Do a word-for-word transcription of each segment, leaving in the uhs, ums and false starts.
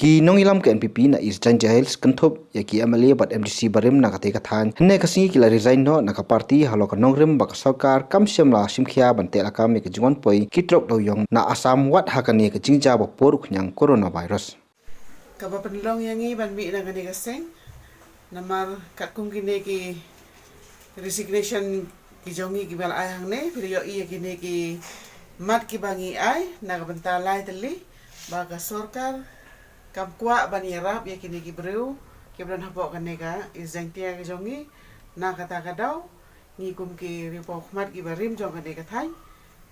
Ki nongïalam ka N P P na East Jaintia Hills kynthup ïa ki M L A bad M D C barim na katei ka thaiñ, hynne ka sngi ki la resign noh na ka party halor ka nongrim ba ka sorkar kam shym la shim khia ban teh lakam ïa ka jingwan poi ki trok dewïong na Assam wat ha kane ka jingjia ba por u khñiang coronavirus. Kaba pynlong ïa ngi ban mih na kane ka seng, namar katkum kine ki resignation ki jong ngi kiba la ai hangne, phi la ïohi ïa kine ki mat kiba ngi ai na ka bynta lai tylli, ba ka sorkar kam kwah ban ïarap ïa kine ki briew kiba don hapoh kane ka East Jaintia ka jong ngi. Na kata ka daw, ngi kum ki riewpawkhmat kiba rim jong kane ka thaiñ,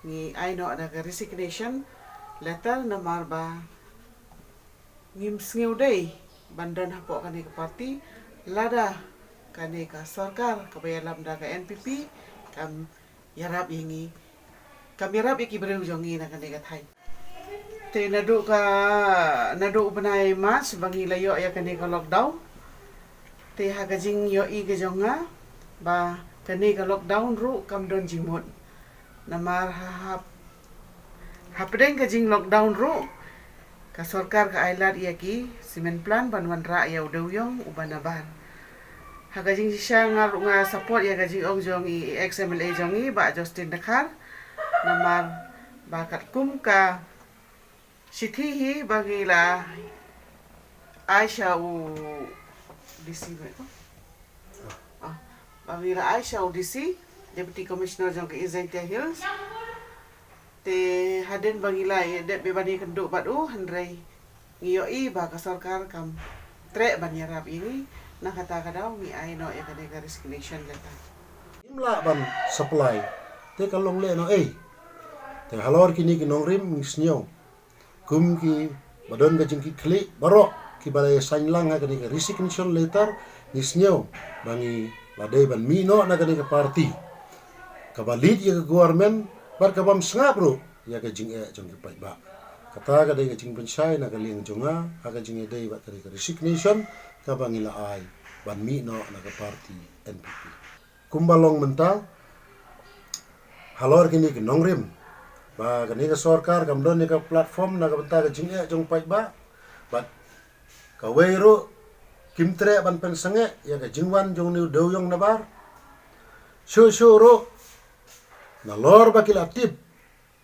ngi ai noh da ka resignation letter namar ba ngim sngew dei ban don hapoh kane ka party lada kane ka sorkar kaba ïalam da ka N P P kam ïarap ïa ngi, kam ïarap ïa ki briew jong ngi na kane ka thaiñ. Te naduh ka, naduh u bnai March ba ngi la ïoh ïa kane ka lockdown. Te ha ka jingïohi ka jong nga ba kane ka lockdown ruh kam don jingmut. Namar ha, ha, hapdeng ka jing lockdown ruh, ka sorkar ka ai lad ïa ki cement plant ban wanrah ïa u dewïong uba nabar. Ha ka jingshisha nga ruh nga support ïa ka jingong jong i ex M L A jong i Bah Justin Dkhar. Namar ba katkum ka shithi hi ba ngi la ai sha u D C ba. Ah, ba ngi la ai sha u D C, Deputy Commissioner jong ka East Jaintia Hills. Te hadien ba ngi la ïa dep ïa ban ïakynduh bad u, hynrei ngi ïohi ba ka sorkar kam treh ban ïarap ïa ngi. Na kata ka daw ngi ai noh ïa kane ka resignation letter. Ngim lah ban supply, te ka long lehnohei? Te halor kine ki nongrim ngi sngew kum kiba don ka jingkitkhlieh baroh kiba la ïa sign lang ha kane ka resignation letter, ngi sngew ba ngi la dei ban mih noh na kane ka party kaba lead ïa ka government bad kabym sngap ruh ïa ka jingeh jong ki paidbah. Kata ka dei ka jingpynshai na ka liang jong nga ha ka jingïadei bad kane ka resignation kaba ngi la ai ban mih noh na ka party N P P. Kumba long mynta halor kine ki nongrim ba kane ka sorkar kam don ïa ka platform na ka bynta ka jingeh jong paidbah, bad kawei ruh kim treh ban pynsangeh ïa ka jingwan jong une u dewïong nabar. Shuh shuh ruh nalor ba ki la tip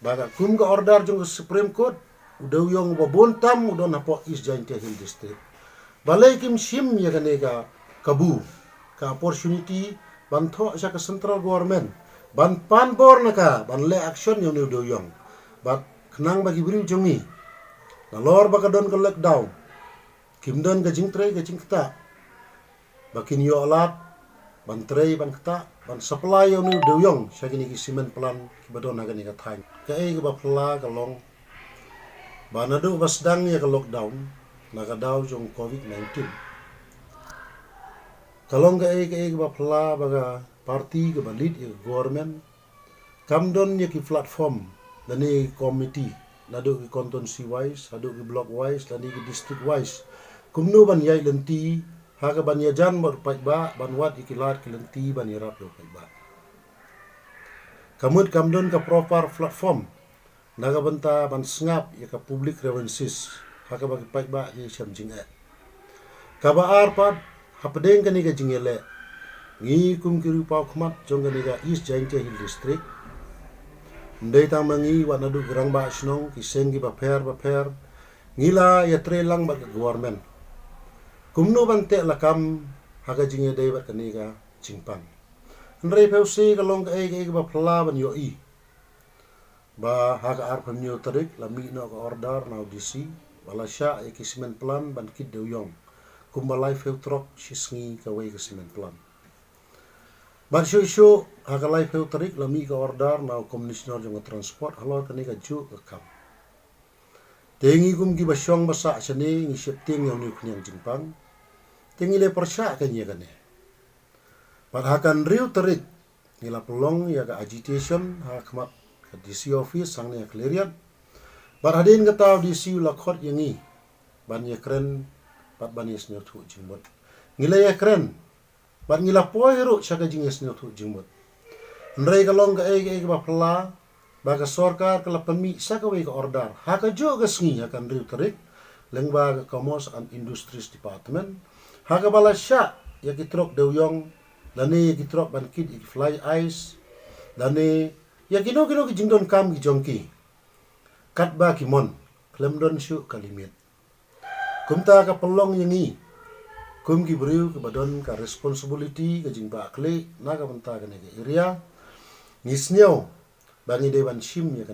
ba katkum ka order jong ka Supreme Court, u dewïong uba bun tam u don hapoh East Jaintia Hills District. Balei kim shim ïa kane ka kabu, ka opportunity ban thoh sha ka central government ban pan bor na ka ban leh action ïa une u dewïong? Bad khnang ba ki briew jong ngi, nalor ba ka don ka lockdown, kim don ka jingtrei ka jingktah ba kin ïoh lad ban trei ban ktah ban supply ïa une u dewïong sha kine ki cement plant kiba don ha kane ka thaiñ. Kaei kaba phylla ka long ba naduh ba sdang ïa ka lockdown na ka daw jong covid nineteen, ka long kaei kaei kaba phylla ba ka party kaba lead ïa ka government kam don ïa ki platform lane ki committee, naduh ki constituency wise haduh ki block wise lane ki district wise, kumno ban ïaid lynti ha ka ban ïajan bad u paidbah, ban wad ïa ki lad ki lynti ban ïarap ïa u paidbah. Ka mut kam don ka proper platform na ka bynta ban sngap ïa ka public grievances ha kaba ki paidbah ki shem jingeh. Kaba ar pat, hapdeng kane ka jingïaleh, ngi kum ki riewpawkhmat jong kane ka East Jaintia Hills District, ym dei tang ma ngi, wat naduh ki rangbah shnong, ki seng kiba pher ba pher, ngi la ïatrei lang bad ka government kumno ban teh lakam ha ka jingïadei bad kane ka jingpang. Hynrei phi sngewthuh ka long kaei kaei kaba phylla ban ïohi ba ha ka arphew hynñiew tarik la mih noh ka order na u D C ba la shah ïa ki cement plant ban kit dewïong, kumba laiphew trok shi sngi kawei ka cement plant. Bad shuh shuh ha ka laiphew tarik la mih ka order na u Commissioner jong ka Transport halor kane kajuh ka kam. Te ngi kum kiba shong ba sah shane ngi sheptieng ïa une u khñiang jingpang. Te ngi la pyrshah kein ïa kane. Bad ha ka hynriew tarik ngi la pynlong ïa ka agitation ha khmat ka D C office hangne ha Khliehriat. Bad hadien kata u D C u la khot ïa ngi ban ïakren bad ban ïasngewthuh jingmut. Ngi la ïakren bad ngi la poi ruh sha ka jingïasngewthuh jingmut. Hynrei ka long kaei kaei kaba phylla ba ka sorkar ka la pynmih sa kawei ka order ha kajuh ka sngi, ha ka hynriew tarik, lyngba ka Commerce and Industries Department, ha kaba la shah ïa ki trok dewïong, lane ïa ki trok ban kit ïa ki fly ash, lane ïa kino kino ki jingdonkam ki jong ki, katba ki mon, khlem don shuh ka limit. Kumta ka pynlong ïa ngi kum ki briew kiba don ka responsibility, ka jingbakla na ka bynta kane ka area. Ngi sngew ba ngi dei ban shim ïa ka